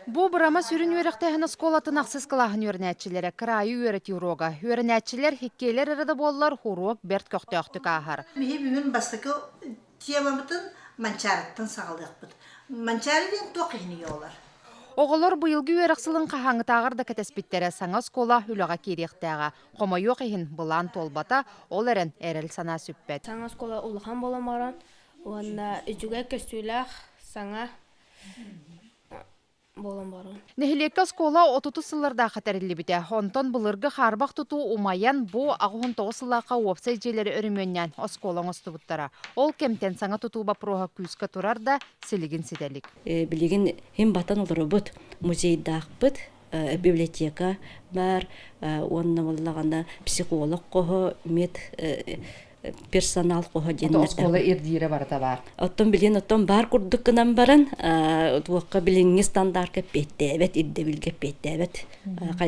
Бу Бырама сүрүн үөрэхтээһин оскуолатын ахсыс кылааһын үөрэнээччилэрэ кыраайы үөрэтии уруога. Үөрэнээччилэр иккиэлэр эрэ да буоллар, уруок бэрт көхтөөхтүк ааһар. Биһи бүгүн бастакы темабытын Манчаарыттан саҕалыахпыт. Манчаары диэн туох киһини оҕолор? Оҕолор быйылгы үөрэх сылын хаһааҥҥытааҕар да кэтэспиттэрэ саҥа оскуола үлэҕэ киириэхтээҕэ. Хомойуох иһин, былаан туолбата, ол эрэн эрэл санаа сүппэт. Саҥа оскуола улахан буолан баран уонна үчүгэй көстүүлээх саҥа буолан баран. Нэһилиэккэ оскуола отутус сыллардаахха тэриллибитэ. Онтон былыргы хаарбах тутуу умайан, бу 89 сыллаахха уопсай дьиэлэри өрөмүөннээн оскуола оҥостубуттара. Ол кэмтэн саҥа тутуу боппуруоһа күүскэ турар да, силигин ситэ илик. Билигин иһин батан олоробут. Музейдаахпыт, библиотека баар уонна буоллаҕына психолог хоһо, мед персонал хоһо диэннэр. Оскуола ирдиирэ барыта баар. Оттон билин оттон баар курдук гынан баран туохха билиҥҥи стандартка эппиэттээбэт, ирдэбилгэ эппиэттээбэт.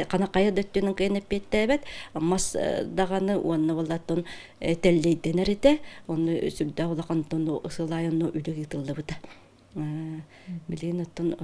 Хана хайа да өттүнэн кыайан эппиэттээбэт. Мас даҕаны уонна буоллаттан тэллэйдэнэр этэ. Онно сүрдээх улахан сылай онно үлэ ыытыллыбыта. Билигин оттон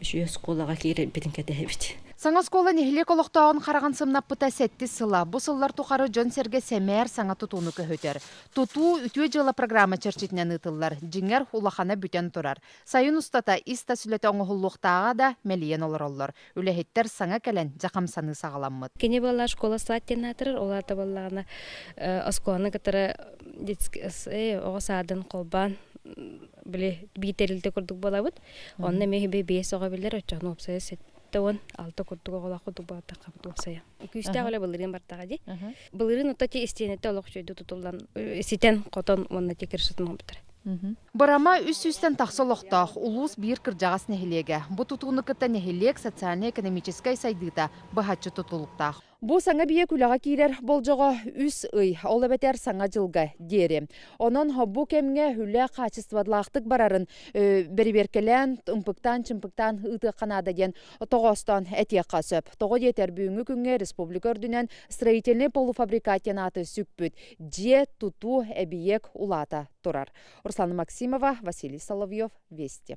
үчүгэй оскуолаҕа киирэрбитин кэтэһэбит. Саҥа оскуола нэһилиэк олохтооҕун хараҕын сымнаппыта сэттис сыла. Бу сыллар тухары дьон-сэргэ сэмээр саҥа тутууну көһүтэр. Тутуу Үтүө дьыала программа чэрчитинэн ыытыллар. Дьиҥэр, улахана бүтэн турар. Сайын устата ис-тас үлэтэ оҥоһуллуохтааҕа да мэлийэн олороллор. Үлэһиттэр саҥа кэлэн дьэ хамсаныы саҕаламмыт. Кини буолла школа сад диэн аатырар, ол аата буоллаҕына оскуоланы кытары детский оҕо саадын холбоон били биир тэрилтэ курдук буолабыт. Онно эмиэ үһү биэс оҕо биллэр, оччоҕуна уопсайа 76 курдук оҕолоох курдук буолтаххабыт уопсайа. Күүстээх үлэ былырыын бартаҕа дии. Былырыын ото ти истиэнэтэ олох үчүгэйдик тутуллан ситэн, хотон уонна ти крышатын оҥорбуттара. Бырама үс сүүстэн тахса олохтоох улуус биир кырдьаҕас нэһилиэгэ. Бу тутууну кытта нэһилиэк социальнай-экономическай сайдыыта быһаччы тутулуктаах. Бу саҥа эбийиэк үлэҕэ киирэр болдьоҕо үс ый, ол эбэтэр Саҥа дьылга диэри. Онон бу кэмҥэ үлэ хаачыстыбалаахтык барарын бэрэбиэркэлээн, ымпыктаан-чымпыктаан ыытыахха наада диэн тоҕоостоон этиэххэ сөп. Тоҕо диэтэр, бүгүҥҥү күҥҥэ республика үрдүнэн строительный полуфабрикат диэн ааты сүкпүт дьиэ, тутуу, эбийиэк улаата турар. Руслана Максимова, Василий Соловьев, Вести.